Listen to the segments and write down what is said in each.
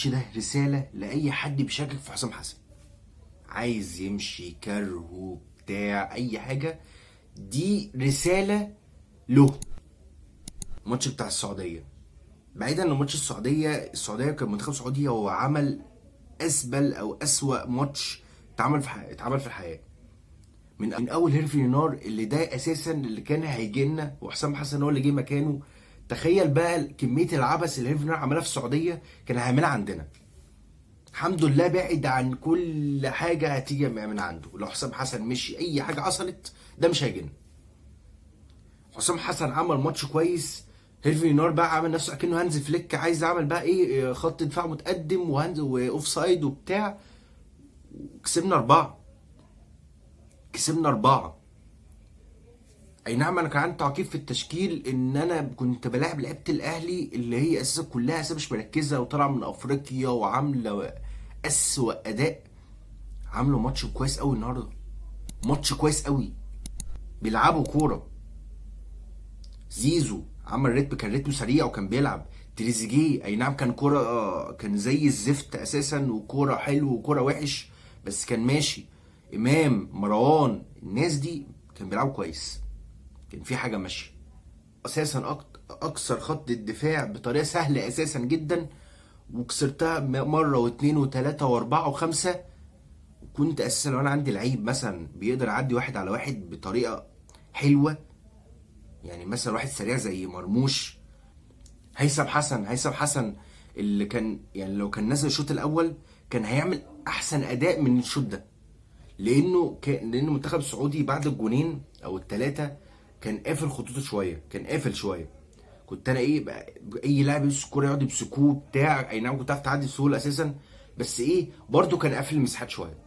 ده رسالة لاي حد بيشكك في حسام حسن، عايز يمشي كرهه بتاع اي حاجة، دي رسالة له. الماتش بتاع السعودية، بعيدا عن ماتش السعودية، السعودية كان منتخب السعودية هو عمل اسبل او اسوأ ماتش اتعمل في الحياة. من اول هيرفي رينار اللي ده اساسا اللي كان هيجي لنا، وحسام حسن هو اللي جه مكانه. تخيل بقى كمية العبث اللي هيرفي رينار عملها في السعودية كان هيعملها عندنا. الحمد لله بعد عن كل حاجة هتيجي من عنده. لو حسام حسن مشي اي حاجة حصلت ده مش هيجي لنا. حسام حسن عمل ماتش كويس، هيرفي رينار بقى عمل نفسه اكنه هانز فليك، عايز عمل بقى ايه، خط دفاع متقدم وهانز و offside وبتاع. كسبنا 4، كسبنا 4. اي نعم انا كان عندي تعقيب في التشكيل، ان انا كنت بلاعب لعيبة الاهلي اللي هي اساسا كلها اساسا مش مركزه وطالعه من افريقيا وعامله اسوأ اداء. عاملوا ماتش كويس قوي النهارده، ماتش كويس قوي، بيلعبوا كورة. زيزو عمل ريتم، كان ريتمه سريع وكان بيلعب. تريزيجيه اي نعم كان كورة، كان زي الزفت اساسا، وكوره حلو وكوره وحش، بس كان ماشي. امام، مروان، الناس دي كان بيلعبوا كويس، كان في حاجة ماشية اساسا. اكسر خط الدفاع بطريقة سهلة اساسا جدا، وكسرتها مرة واثنين وثلاثة واربعة وخمسة. كنت اساسا لو انا عندي لعيب مثلا بيقدر يعدي واحد على واحد بطريقة حلوة، يعني مثلا واحد سريع زي مرموش، هيثم حسن، هيثم حسن اللي كان يعني لو كان نزل الشوط الاول كان هيعمل احسن اداء من الشوط ده، لان المنتخب السعودي بعد الجونين او الثلاثة كان قافل خطوطه شوية، كان قافل شوية. كنت انا ايه بقى، اي لاعب يمسك الكورة يقعد يمسكوه بتاع، اي نعم كنت عارف تعدي بسهولة اساسا، بس ايه برده كان قافل المساحات شوية.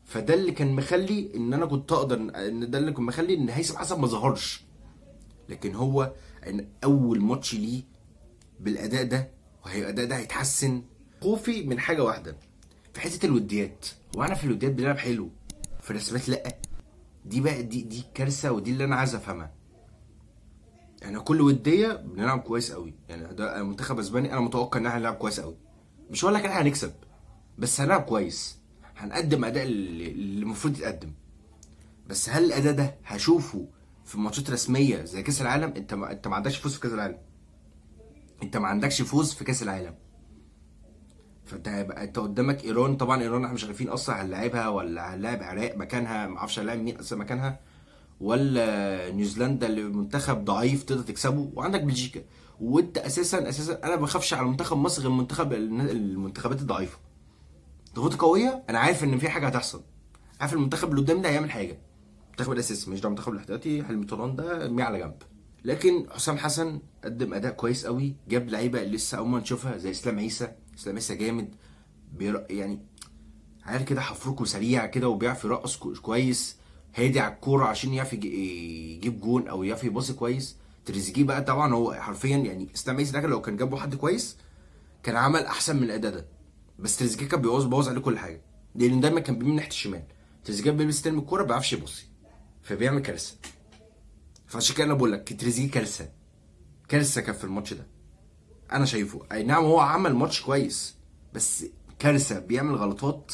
فده اللي كان مخلي ان انا كنت اقدر، ان ده اللي كان مخلي ان هيثم حسن ما ظهرش. لكن هو ان اول ماتش ليه بالاداء ده، وهي الاداء ده هيتحسن. خوفي من حاجة واحدة في حتة الوديات، وانا في الوديات بنلعب حلو، في الرسمات لا. دي بقى دي كارثة، ودي اللي انا عايز افهمها. يعني كل وديه بنلعب كويس قوي، يعني ده منتخب اسباني انا متوقع ان احنا هنلعب كويس قوي، مش هقول لك احنا هنكسب، بس هنلعب كويس، هنقدم اداء اللي المفروض يتقدم. بس هل الاداء ده هشوفه في ماتشات رسمية زي كاس العالم؟ انت ما عندكش فوز في كاس العالم، انت ما عندكش فوز في كاس العالم. فانت هيبقى انت قدامك ايران، طبعا ايران احنا مش عارفين اصلا هنلاعبها ولا هنلاعب عراق مكانها، ما اعرفش هنلاعب مين اصلا مكانها، ولا نيوزيلندا اللي منتخب ضعيف تقدر تكسبه، وعندك بلجيكا. وانت اساسا انا ما بخافش على منتخب مصر غير منتخب المنتخبات الضعيفة. ضغوط قوية، انا عارف ان في حاجة هتحصل، عارف المنتخب اللي قدام ده هيعمل حاجة. المنتخب الاساسي مش ده المنتخب الاحتياطي، حلمي طولان ده ارميه على جنب. لكن حسام حسن قدم اداء كويس قوي، جاب لعيبة لسه اول ما نشوفها زي اسلام عيسى. اسلام عيسى جامد، يعني عارف كده حفركه سريع كده، وبيعرف يرقص كويس، هادي على الكورة عشان يعرف يجيب جون او يعرف يباصي كويس. تريزيجيه بقى طبعا هو حرفيا يعني اسلام عيسى ده لو كان جابه حد كويس كان عمل احسن من الاداء ده، بس تريزيجيه كان بيبوظ عليه كل حاجة، لان دايما كان بيميل ناحية الشمال. تريزيجيه بيستلم الكورة ما بيعرفش يباصي، فبيعمل كارثة. فعشان كده انا بقول لك تريزيجيه كارثة، كارثة كان في الماتش ده انا شايفه. اي نعم هو عمل ماتش كويس، بس كارثة، بيعمل غلطات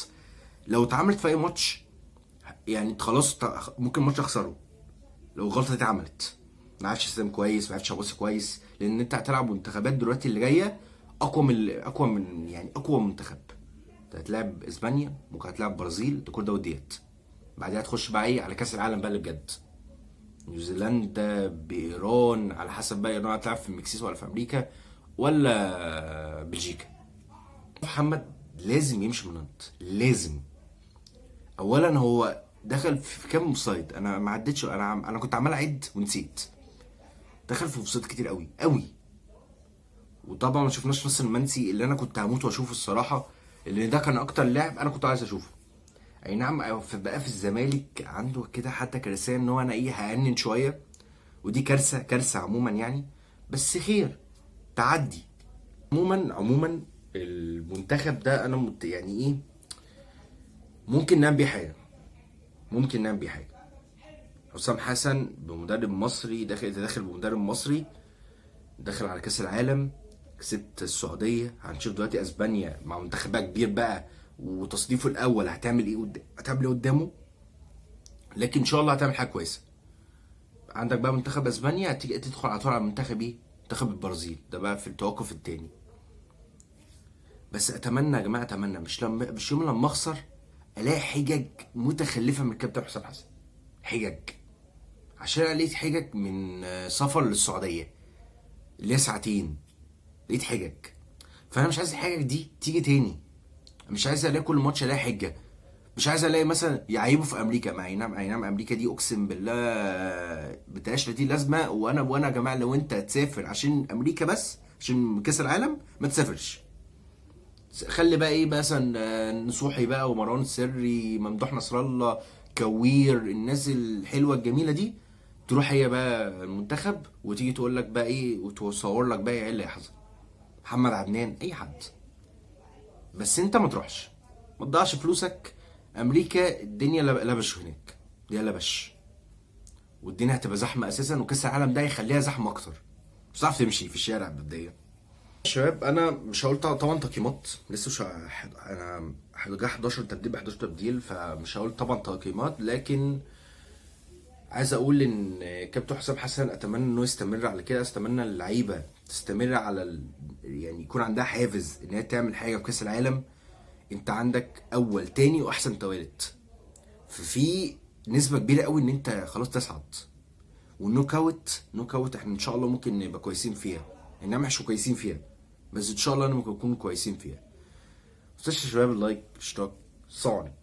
لو اتعملت في اي ماتش يعني خلاص ممكن ماتش اخسره لو الغلطة دي اتعملت. ما عرفش يستلم كويس، ما عرفش يباصي كويس، لان انت هتلعب منتخبات دلوقتي اللي جاية اقوى من اقوى من يعني اقوى منتخب. انت هتلاعب اسبانيا، ممكن هتلاعب برازيل، ده كل ده وديات. بعدها تخش بقى ايه على كاس العالم بقى اللي بجد، نيوزيلندا بايران، على حسب بقى ايران هتلعب في المكسيك ولا في امريكا ولا بلجيكا. محمد لازم يمشي من نانت، لازم. اولا هو دخل في كام offside؟ انا ما عدتش، انا كنت عمال اعد ونسيت. دخل في offside كتير قوي قوي. وطبعا ما شفناش نص المنسي اللي انا كنت هموت واشوفه الصراحة، اللي ده كان اكتر لاعب انا كنت عايز اشوفه. اي نعم بقى في الزمالك عنده كده حتى كارثية ان هو انا ايه هأنن شوية، ودي كارثة، كارثة عموما يعني، بس خير تعدي. عموما المنتخب ده انا يعني ايه ممكن نعمل بيه حاجة، ممكن نعمل بيه حاجة. حسام حسن بمدرب مصري داخل بمدرب مصري داخل على كاس العالم. كسبت السعوديه، هنشوف دلوقتي اسبانيا مع منتخب بقى كبير بقى وتصنيفه الاول هتعمل ايه هتعمل ايه قدامه، لكن ان شاء الله هتعمل حاجة كويسة. عندك بقى منتخب اسبانيا، هتيجي تدخل على طول على منتخب ايه؟ منتخب البرازيل، ده بقى في التوقف التاني. بس اتمنى يا جماعه، اتمنى مش يوم لما اخسر الاقي حجج متخلفة من الكابتن حسام حسن، حجج، عشان انا لقيت حجج من سفر للسعودية اللي هي ساعتين، لقيت حجج. فانا مش عايز الحجج دي تيجي تاني، مش عايز الاقي كل ماتش الاقي حجه، مش عايز الاقي مثلا يعيبوا في امريكا. مع اي نعم، اي نعم امريكا دي اقسم بالله بتعيش دي لازمه. وانا يا جماعة لو انت تسافر عشان امريكا بس عشان كاس العالم ما تسافرش، خلي بقى ايه مثلا نصوحي بقى ومروان سري، ممدوح نصر الله، كوير، الناس الحلوة الجميلة دي تروح هي بقى المنتخب وتيجي تقول لك بقى ايه وتصور لك بقى ايه اللي هيحصل. محمد عدنان، اي حد، بس انت ما تروحش، ما تضيعش فلوسك. امريكا الدنيا لبش هناك، الدنيا لبش، والدنيا هتبقى زحمة اساسا، وكاس العالم ده هيخليها زحمة اكتر، مش هتعرف تمشي في الشارع مبدئيا. شباب انا مش هقول طبعا تقييمات لسه، مش انا هرجع 11 تبديل ب 11 تبديل، فمش هقول طبعا تقييمات، لكن عايز اقول ان كابتن حسام حسن اتمنى انه يستمر على كده، اتمنى اللعيبة تستمر على يعني يكون عندها حافز ان هي تعمل حاجة في كاس العالم. انت عندك اول تاني واحسن توالت، ففي نسبه كبيرة قوي ان انت خلاص تصعد. وال knockout، knockout احنا ان شاء الله ممكن نبقى كويسين فيها، انما مش كويسين فيها، بس ان شاء الله ممكن نكون كويسين فيها. ما تنساش يا شباب ال like، اشتراك، صعني.